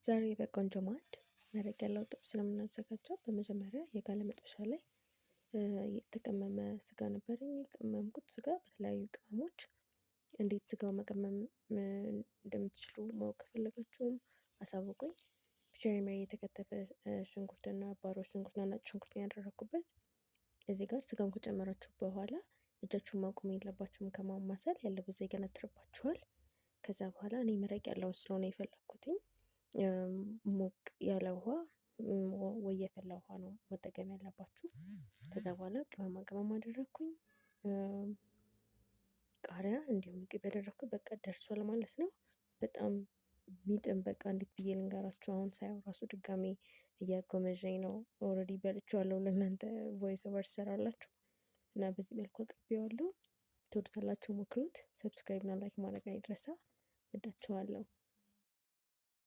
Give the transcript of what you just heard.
ዛሬ በቆንጆ ማዕድ መረቅ ያለው ጥብስ ነው የምናዘጋጀው። በመጀመሪያ የጋለ መጥበሻ ላይ የተቀመመ ስጋ ነበረኝ። የቀመምኩት ስጋ በተለያዩ ቅመሞች፣ እንዴት ስጋው መቀመም እንደምትችሉ ማወቅ ከፈለጋችሁም አሳውቁኝ። መጀመሪያ የተከተፈ ሽንኩርትና ባሮ ሽንኩርትና ነጭ ሽንኩርት ያደረኩበት። እዚህ ጋር ስጋውን ከጨመራችሁ በኋላ እጃችሁን ማቆም የለባችሁም ከማማሰል፣ ያለበለዚያ ይገነትርባችኋል። ከዛ በኋላ እኔ መረቅ ያለውን ስለሆነ የፈለግኩትኝ ሞቅ ያለ ውሃ ወይ የፈላ ውሃ ነው መጠቀም ያለባችሁ። ከዛ በኋላ ቅመማ ቅመም አደረግኩኝ፣ ቃሪያ እንዲሁም ቅቤ ያደረግኩት፣ በቃ ደርሷል ማለት ነው። በጣም ሚጥም፣ በቃ እንዴት ብዬ ልንገራችሁ? አሁን ሳየው ራሱ ድጋሜ እያጎመዠኝ ነው። Already በልቼዋለሁ። ለእናንተ voice over ሰራላችሁ እና በዚህ መልኩ አቅርቤዋለሁ። ትወዱታላችሁ፣ ሞክሩት። Subscribe እና like ማድረግ አይረሳ። ወዳችኋለሁ።